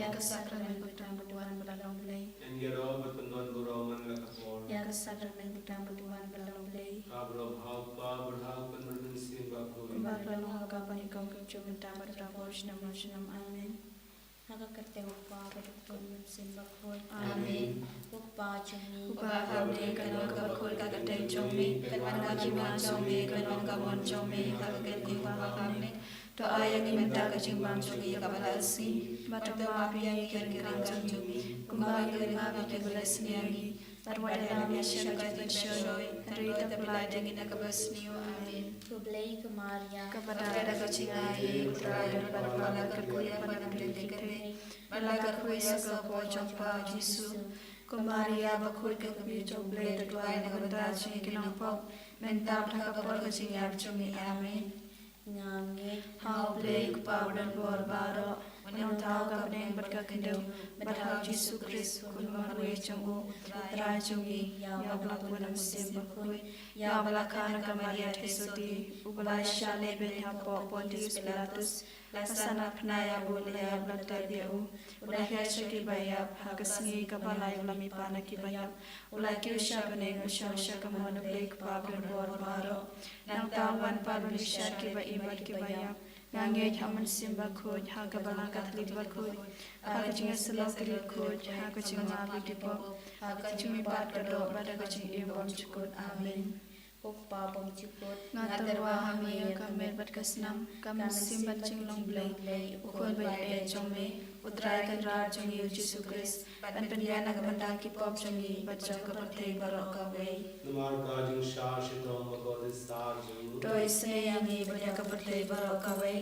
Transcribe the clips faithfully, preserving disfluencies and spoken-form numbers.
Ïa ka sakramen ba tam ba wan ba la long Blei. Ïa ka sakramen ba tam ba wan ba la long Blei. Ka briew ha u Kpa bad ha u Khun bad ha u Mynsiem Bakhuid. Kumba la long ha u Kpa, ha u Kpa, ha u Kpa, mynta bad barabor, shnong shnong. Amen. Ha ka kyrteng u Kpa bad u Khun bad u Mynsiem Bakhuid. Amen. U Kpa jong ngi uba ha bneng, ka long kaba khuid ka kyrteng jong me, kan wan ka jingwan jong me, kan long ka mon jong me, ha ka kyrteng u Kpa ha bneng. To ai ïa ngi mynta ka jingbam jong ngi kaba la isngi. Bad to map ïa ngi ki ryngkang jong ngi, kumba ngi map ïa kiba la isngi ïa ngi. Bad wat ïalam ïa ngi sha ka jingpynshoi, hynrei to pynlait ïa ngi na kaba sniew. Amen. Khublei ko Maria, kaba dap da ka jingai, U Trai u don bad pha, la kyrkhu ïa pha na ki kynthei, bad la kyrkhu ïa ka kpoh jong pha u Jisu. Ko Maria bakhuid, ka kmie jong U Blei, to duwai na ka bynta jong ngi ki nongpop, mynta bad ha ka por ka jingïap jong ngi. Amen. Nga ngeit ha U Blei U Kpa uba don bor baroh, uba thaw ka bneng bad ka khyndew, bad ha U Jisu Khrist, u khun marwei jong u, U Trai jong ngi, ïa uba la pun da U Mynsiem Bakhuid, ïa uba la kha na ka Maria theisotti, uba la shah lehbeiñ hapoh Pontius Pilatus, la sah na bnai, u la ïap, u la tep, u la hiar sha kiba ïap, ha ka sngi kaba lai u la mih pat na kiba ïap, u la kiew sha bneng, u shong sha kamon U Blei U Kpa uba don bor baroh. Nangta u wan pat ban bishar kiba im bad kiba ïap. Nga ngeit ha U Mynsiem Bakhuid, ha ka Balang Katholik bakhuid, ha ka jingïasyllok ki riewkhuid, ha ka jingmap ïa ki pop, ha ka jingmihpat ka doh bad ha ka jingim bymjukut. Amen. Ko Kpa bymjukut, nga tyrwa ha me ïa ka met bad ka snam, ka mynsiem bad jinglong Blei, U Khun ba ïeit jong me, U Trai Kynrad jong ngi U Jisu Khrist, ban pynbiang na ka bynta ki pop jong ngi bad jong ka pyrthei baroh kawei. Namar ka jingshah shitom bakordit sar jong u, to isynei ïa ngi bad ïa ka pyrthei baroh kawei.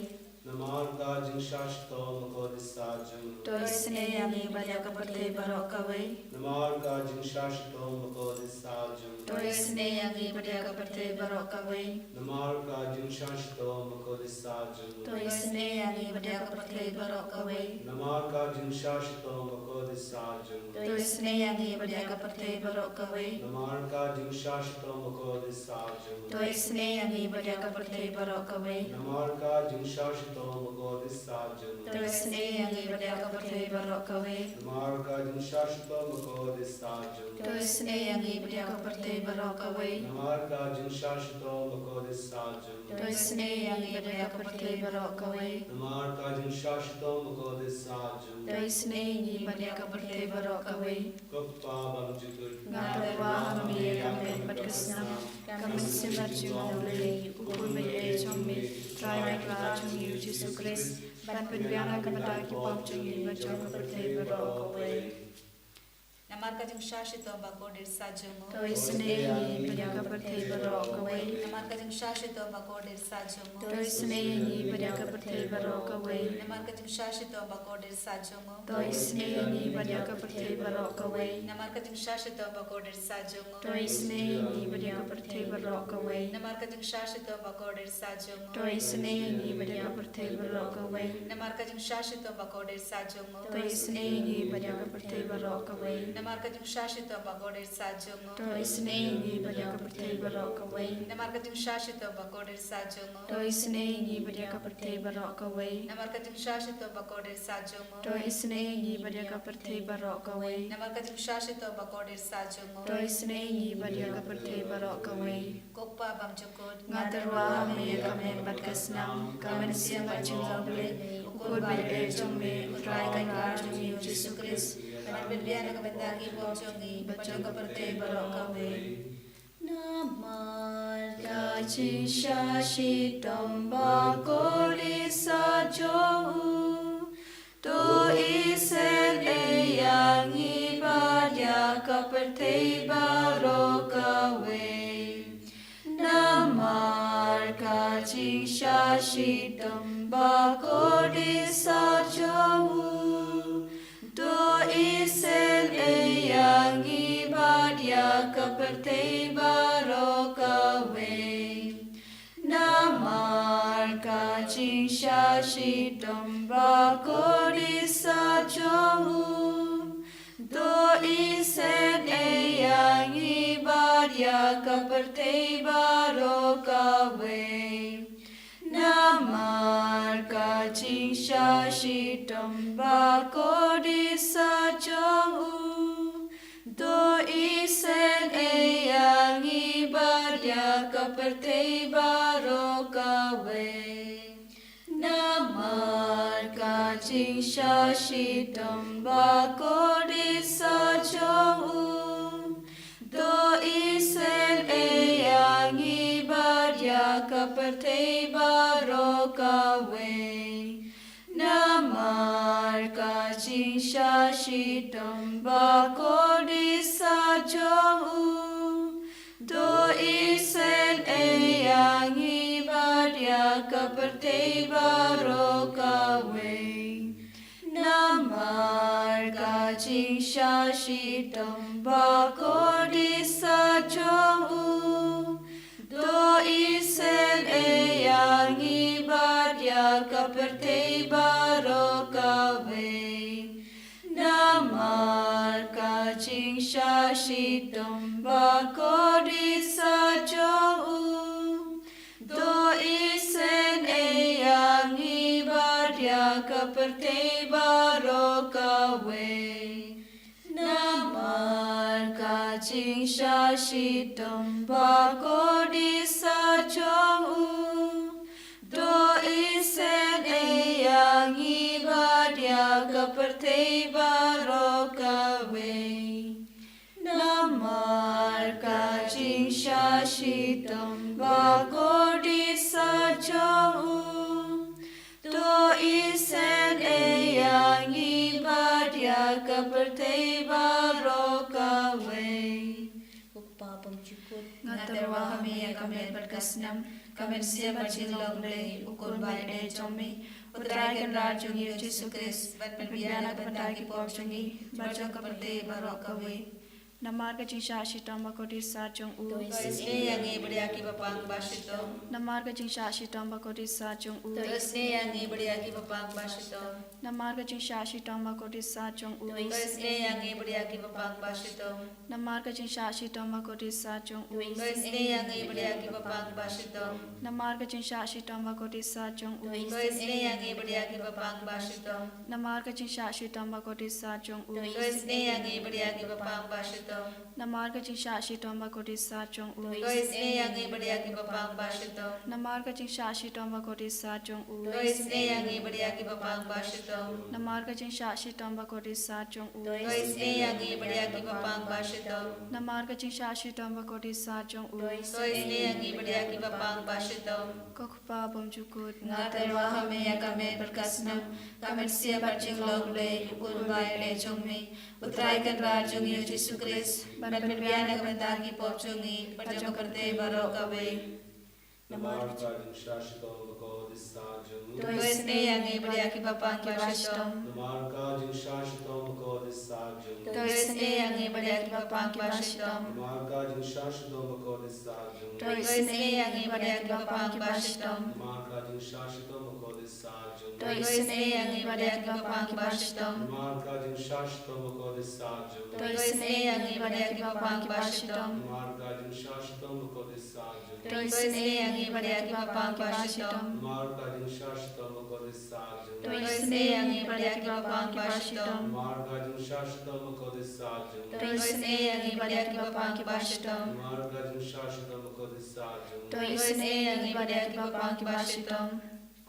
Namar ka jingshah shitom bakordit sar jong u, to isynei ïa ngi bad ïa ka pyrthei baroh kawei. Namar ka jingshah shitom bakordit sar jong u, to isynei ïa ngi bad ïa ka pyrthei baroh kawei. Namar ka jingshah shitom bakordit sar jong u, to isynei ïa ngi bad ïa ka pyrthei baroh kawei. Namar ka jingshah shitom bakordit sar jong u, to isynei ïa ngi bad ïa ka pyrthei baroh kawei. Namar ka jingshah shitom bakordit sar jong u, to isynei ïa ngi bad ïa ka pyrthei baroh kawei. Namar ka jingshah shitom bakordit sar jong u, to isynei ïa ngi bad ïa ka pyrthei baroh kawei. Namar ka jingshah shitom bakordit sar jong u, to isynei ïa ngi bad ïa ka pyrthei baroh kawei. Namar ka jingshah shitom bakordit sar jong u, to isynei ïa ngi bad ïa ka pyrthei baroh kawei. Namar ka jingshah shitom bakordit sar jong u, to isynei ïa ngi bad ïa ka pyrthei baroh kawei. Ko Kpa bymjukut, nga tyrwa ha me ïa ka met bad ka snam, ka mynsiem bad jinglong Blei, U Khun ba ïeit jong me, Trai Kynrad jong ngi U Jisu Khrist, ban pynbiang na ka bynta ki pop jong ngi bad jong ka pyrthei baroh kawei. Namar ka jingshah shitom bakordit sar jong u, to isynei ïa ngi bad ïa ka pyrthei baroh kawei. Namar ka jingshah shitom bakordit sar jong u, to isynei ïa ngi bad ïa ka pyrthei baroh kawei. Namar ka jingshah shitom bakordit sar jong u, to isynei ïa ngi bad ïa ka pyrthei baroh kawei. Namar ka jingshah shitom bakordit sar jong u, to isynei ïa ngi bad ïa ka pyrthei baroh kawei. Namar ka jingshah shitom bakordit sar jong u, to isynei ïa ngi bad ïa ka pyrthei baroh kawei. Namar ka jingshah shitom bakordit sar jong u, to isynei ïa ngi bad ïa ka pyrthei baroh kawei. Namar ka jingshah shitom bakordit sar jong u, to isynei ïa ngi bad ïa ka pyrthei baroh kawei. Namar ka jingshah shitom bakordit sar jong u, to isynei ïa ngi bad ïa ka pyrthei baroh kawei. Namar ka jingshah shitom bakordit sar jong u, to isynei ïa ngi bad ïa ka pyrthei baroh kawei. Namar ka jingshah shitom bakordit sar jong u, to isynei ïa ngi bad ïa ka pyrthei baroh kawei. Ko Kpa bymjukut, nga tyrwa ha me ïa ka met bad ka snam, ka mynsiem bad jinglong Blei, U Khun ba ïeit jong me, U Trai Kynrad jong ngi U Jisu Khrist, ban pynbiang na ka bynta ki pop jong ngi bad jong ka pyrthei baroh kawei. Namar ka jingshah shitom bakordit sar jong u, to isynei ïa ngi bad ïa ka pyrthei baroh kawei. Namar ka jingshah shitom bakordit sar jong u, to isynei ïa ngi bad ïa ka pyrthei baroh kawei. Namar ka jingshah shitom bakordit sar jong u, to isynei ïa ngi bad ïa ka pyrthei baroh kawei. Namar ka jingshah shitom bakordit pyrthei baroh kawei. Namar ka jingshah shitom bakordit sa jong u, to isynei ïa ngi bad ïa ka pyrthei baroh kawei. Namar ka jingshah shitom bakordit sa jong u, to isynei ïa ngi bad ïa ka pyrthei baroh kawei. Namar ka jingshah shitom bakordit sa jong u, to isynei ïa ngi bad ïa ka pyrthei baroh kawei. Namar ka jingshah shitom bakordit sa jong u, to isynei ïa ngi bad ïa ka pyrthei baroh kawei. Namar ka jingshah shitom bakordit sa jong u, to isynei ïa ngi bad ïa ka pyrthei baroh kawei. Namar ka jingshah shitom bakordit sa jong u, to isynei ïa ngi bad ïa ka pyrthei baroh kawei. Ko Kpa bymjukut, nga tyrwa ha me ïa ka met bad ka snam, ka mynsiem bad jinglong Blei, u Khun ba ïadei jong me, U Trai Kynrad jong ngi, U Jisu Khrist, ban pynbiang na ka bynta ki pop jong ngi bad jong ka pyrthei baroh kawei. Namar ka jingshah shitom bakordit sa jong u, to isynei ïa ngi bad ïa kiba pang ba shitom. Namar ka jingshah shitom bakordit sa jong u, to isynei ïa ngi bad ïa kiba pang ba shitom. Namar ka jingshah shitom bakordit sa jong u, to isynei ïa ngi bad ïa kiba pang ba shitom. Namar ka jingshah shitom bakordit sa jong u, to isynei ïa ngi bad ïa kiba pang ba shitom. Namar ka jingshah shitom bakordit sa jong u, to isynei ïa ngi bad ïa kiba pang ba shitom. Namar ka jingshah shitom bakordit sa jong u, to isynei ïa ngi bad ïa kiba pang ba shitom. Namar ka jingshah shitom bakordit sa jong u, to isynei ïa ngi bad ïa kiba pang ba shitom. Namar ka jingshah shitom bakordit sa jong u, to isynei ïa ngi bad ïa kiba pang ba shitom. Namar ka jingshah shitom bakordit sa jong u, to isynei ïa ngi bad ïa kiba pang ba shitom. Namar ka jingshah shitom bakordit sa jong u, to isynei ïa ngi bad ïa kiba pang ba shitom. Ko Kpa bymjukut, nga tyrwa ha me ïa ka met bad ka snam, ka mynsiem bad jinglong Blei, u Khun ba ïadei jong me, U Trai Kynrad jong ngi, U Jisu Khrist, ban pynbiang na ka bynta ki pop jong ngi bad jong ka pyrthei baroh kawei. Namar ka jingshah shitom bakordit sa jong u, to isynei ïa ngi bad ïa kiba pang ba shitom. Namar ka jingshah shitom bakordit sa jong u, to isynei ïa ngi bad ïa kiba pang ba shitom. Namar ka jingshah shitom bakordit sa jong u, to isynei ïa ngi bad ïa kiba pang ba shitom. Namar ka jingshah shitom bakordit sa jong u, to isynei ïa ngi bad ïa kiba pang ba shitom. Namar ka jingshah shitom bakordit sa jong u, to isynei ïa ngi bad ïa kiba pang ba shitom. Namar ka jingshah shitom bakordit sa jong u, to isynei ïa ngi bad ïa kiba pang ba shitom. Namar ka jingshah shitom bakordit sa jong u, to isynei ïa ngi bad ïa kiba pang ba shitom. Namar ka jingshah shitom bakordit sa jong u, to isynei ïa ngi bad ïa kiba pang ba shitom. Namar ka jingshah shitom bakordit sa jong u, to isynei ïa ngi bad ïa kiba pang ba shitom.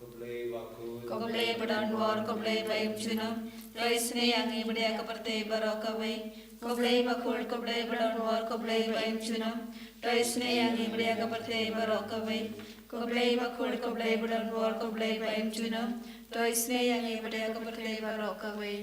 Ko Blei bakhuid, ko Blei badonbor, ko Blei ba im junom, to isynei ïa ngi bad ïa ka pyrthei baroh kawei. Ko Blei bakhuid, ko Blei badonbor, ko Blei ba im junom, to isynei ïa ngi bad ïa ka pyrthei baroh kawei. Ko Blei bakhuid, ko Blei badonbor, ko Blei ba im junom, to isynei ïa ngi bad ïa ka pyrthei baroh kawei.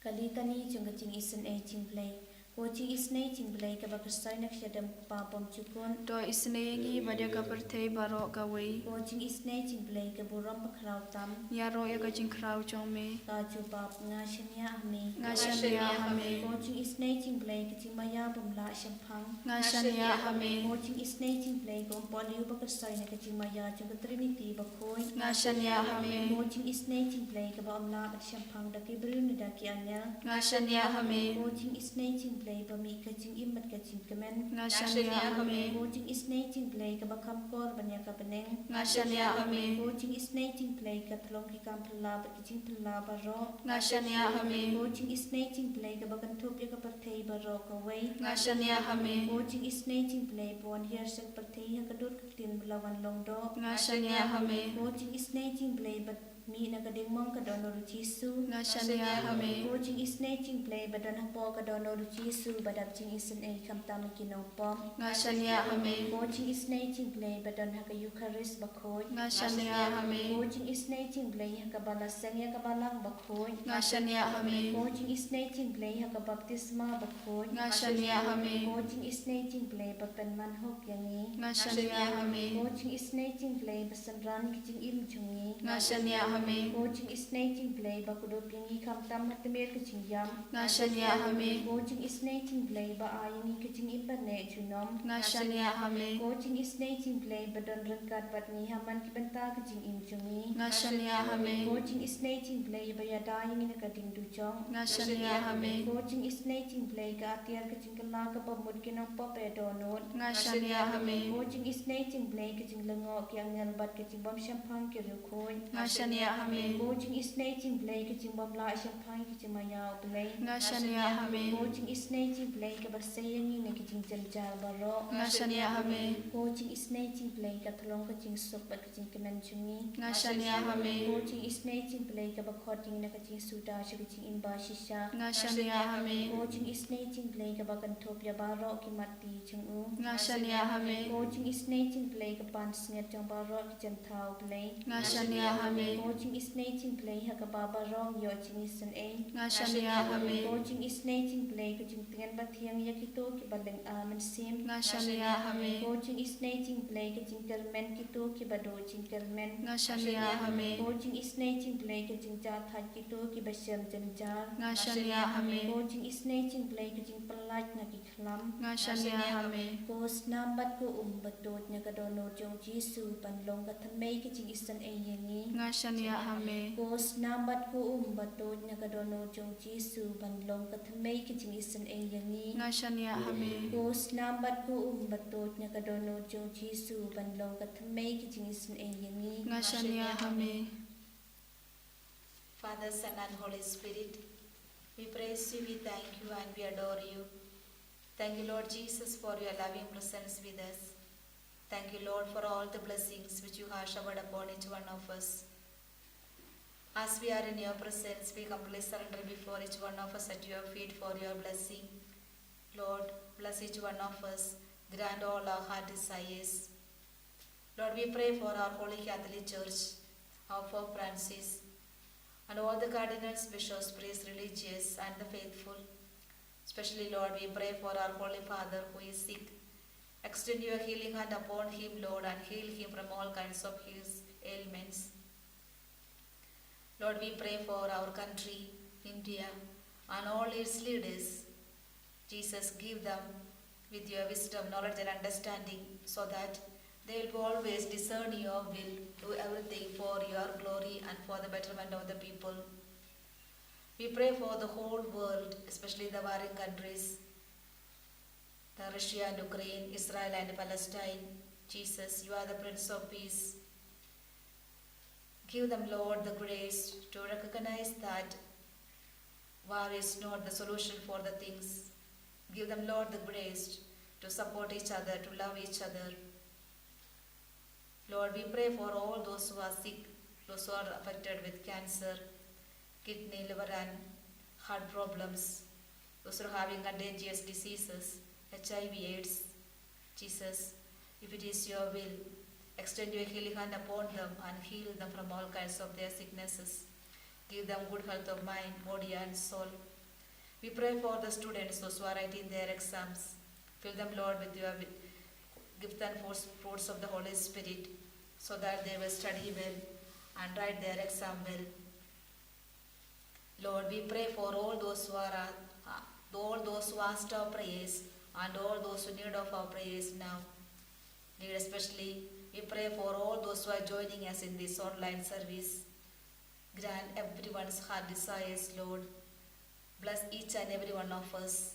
Ka litani jong ka jingisynei jong U Blei. Ko jingisynei jong U Blei kaba kyrshoi na ka shadem, ko Kpa bymjukut, to isynei ïa ngi bad ïa ka pyrthei baroh kawei. Ko jingisynei jong U Blei ka burom bakhraw tam, ïaroh ïa ka jingkhraw jong me. Ka jubab, nga shaniah ha me. Nga shaniah ha me. Ko jingisynei jong U Blei ka jingmaïa bym lah shemphang, nga shaniah ha me. Ko jingisynei jong U Blei ka umpohliew ba kyrshoi na ka jingmaïa jong ka Trinity bakhuid, nga shaniah ha me. Ko jingisynei jong U Blei kaba ym lah ban shemphang da ki briew ne da ki angel, nga shaniah ha me. Ko jingisynei jong U Blei ba mih ka jingim bad ka jingkmen. Nga shaniah ha me. Ko jingisynei jong Blei kaba kham kor ban ïa ka bneng. Nga shaniah ha me. Ko jingisynei jong Blei ka thlong ki kam phylla bad ki jingphylla baroh. Nga shaniah ha me. Ko jingisynei jong Blei kaba kynthup ïa ka pyrthei baroh kawei. Nga shaniah ha me. Ko jingisynei jong Blei ba wan hiar sha ka pyrthei ha ka dur ka ktien ba la wan long doh. Nga shaniah ha me. Ko jingisynei jong Blei ba mih na ka diengmong ka dohnud u Jisu. Nga shaniah ha me. Ko jingisynei jong Blei ba don hapoh ka dohnud u Jisu ba dap jingisynei khamtam ïa ki nongpop. Nga shaniah ha me. Ko jingisynei jong Blei ba don ha ka Eukharist bakhuid. Nga shaniah ha me. Ko jingisynei jong Blei ha kaba la seng ïa ka balang bakhuid. Nga shaniah ha me. Ko jingisynei jong Blei ha ka baptisma bakhuid. Nga shaniah ha me. Ko jingisynei jong Blei ba pynman hok ïa ngi. Nga shaniah ha me. Ko jingisynei jong Blei ba synran ka jingim jong ngi. Nga shaniah ha me. Ko jingisynei jong Blei ba kdup ïa ngi khamtam ha tmier ka jingïam. Nga shaniah ha me. Ko jingisynei jong Blei ba ai ïa ngi ka jingim ba neh junom. Nga shaniah ha me. Ko jingisynei jong Blei ba don ryngkat bad ngi ha man ki bynta ka jingim jong ngi. Nga shaniah ha me. Ko jingisynei jong Blei ba ïada ïa ngi na ka ding dujok. Nga shaniah ha me. Ko jingisynei jong Blei ka atiar ka jingkylla kaba mut ki nongpop ba dohnud. Nga shaniah ha me. Ko jingisynei jong Blei ka jinglyngngoh ki angel bad ka jingbym shemphang ki riewkhuid. Nga shaniah ha me. Ko jingisynei jong Blei ka jingbym lah shemphang ki jingmaïa u Blei. Nga shaniah ha me. Ko jingisynei jong Blei kaba sei ïa ngi na ki jingjynjar baroh. Nga shaniah ha me. Ko jingisynei jong Blei ka thlong ka jingsuk bad ka jingkmen jong ngi. Nga shaniah ha me. Ko jingisynei jong Blei kaba khot ïa ngi na ka jingsuda sha ka jingim ba shisha. Nga shaniah ha me. Ko jingisynei jong Blei kaba kynthup ïa baroh ki matti jong u. Nga shaniah ha me. Ko jingisynei jong Blei ka pansngiat jong baroh ki jingthaw Blei. Nga shaniah ha me. Ko jingisynei jong Blei ha kaba baroh ngi ïoh jingisynei. Nga shaniah ha me. Ko jingisynei jong Blei ka jingtngen bathiang ïa kito kiba lynga mynsiem. Nga shaniah ha me. Ko jingisynei jong Blei ka jingkyrmen kito kiba duh jingkyrmen. Nga shaniah ha me. Ko jingisynei jong Blei ka jingjahthait kito kiba shem jynjar. Nga shaniah ha me. Ko jingisynei jong Blei ka jingpyllait na ki khlam. Nga shaniah ha me. Ko snam bad ko um ba tuid na ka dohnud jong u Jisu ban long ka thymmei ka jingisynei ïa ngi. Nga shaniah ha me. Ko snam bad ko um ba tuid na ka dohnud jong u Jisu ban long ka thymmei ka jingisynei ïa ngi. Nga shaniah ha me. Ko snam bad ko um ba tuid na ka dohnud jong u Jisu ban long ka thymmei ka jingisynei ïa ngi. Nga shaniah ha me. Father, Son, and Holy Spirit, we praise you, we thank you, and we adore you. Thank you, Lord Jesus, for your loving presence with us. Thank you, Lord, for all the blessings which you have showered upon each one of us. As we are in your presence, we humbly surrender before each one of us at your feet for your blessing. Lord, bless each one of us. Grant all our heart desires. Lord, we pray for our Holy Catholic Church, our Pope Francis, and all the cardinals, bishops, priests, religious, and the faithful. Especially, Lord, we pray for our Holy Father who is sick. Extend your healing hand upon him, Lord, and heal him from all kinds of his ailments. Lord, we pray for our country, India, and all its leaders. Jesus, give them with your wisdom, knowledge, and understanding, so that they will always discern your will, do everything for your glory and for the betterment of the people. We pray for the whole world, especially the warring countries, the Russia and Ukraine, Israel and Palestine. Jesus, you are the Prince of Peace. Give them, Lord, the grace to recognize that war is not the solution for the things. Give them, Lord, the grace to support each other, to love each other. Lord, we pray for all those who are sick, those who are affected with cancer, kidney, liver, and heart problems, those who are having contagious diseases, H I V, AIDS. Jesus, if it is your will, extend your healing hand upon them and heal them from all kinds of their sicknesses. Give them good health of mind, body, and soul. We pray for the students, those who are writing their exams. Fill them, Lord, with your wi-, gift and force, fruits of the Holy Spirit, so that they will study well and write their exam well. Lord, we pray for all those who are, uh, all those who asked our prayers and all those who need of our prayers now. Lead especially, we pray for all those who are joining us in this online service. Grant everyone's heart desires, Lord. Bless each and every one of us.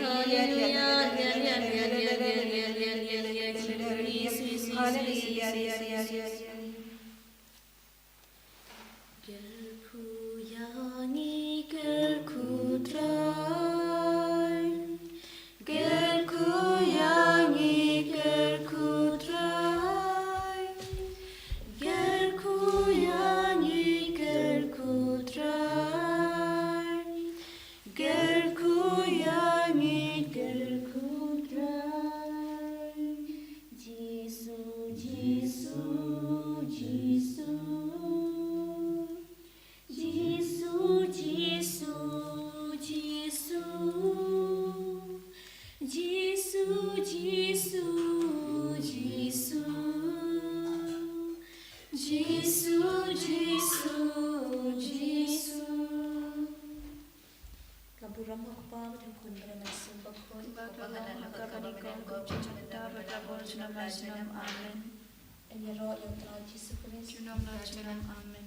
Haleluya. Kyrkhu ïa ngi, kyrkhu Trai. Kyrkhu ïa ngi, kyrkhu Trai. Kyrkhu ïa ngi, kyrkhu Trai. Kyrkhu ïa ngi, kyrkhu Trai. Jisu, Jisu, Jisu. Jisu, Jisu, Jisu. Jisu, Jisu, Jisu. Jisu, Jisu, Jisu. Ka burom ha u Kpa bad ha u Khun bad ha u Mynsiem Bakhuid. Kaba ka long ha ka ba nyngkong, kum shynta bad la bun junom la junom. Amen. Ïaroh ïa u Trai Jisu Khrist. Junom la junom. Amen.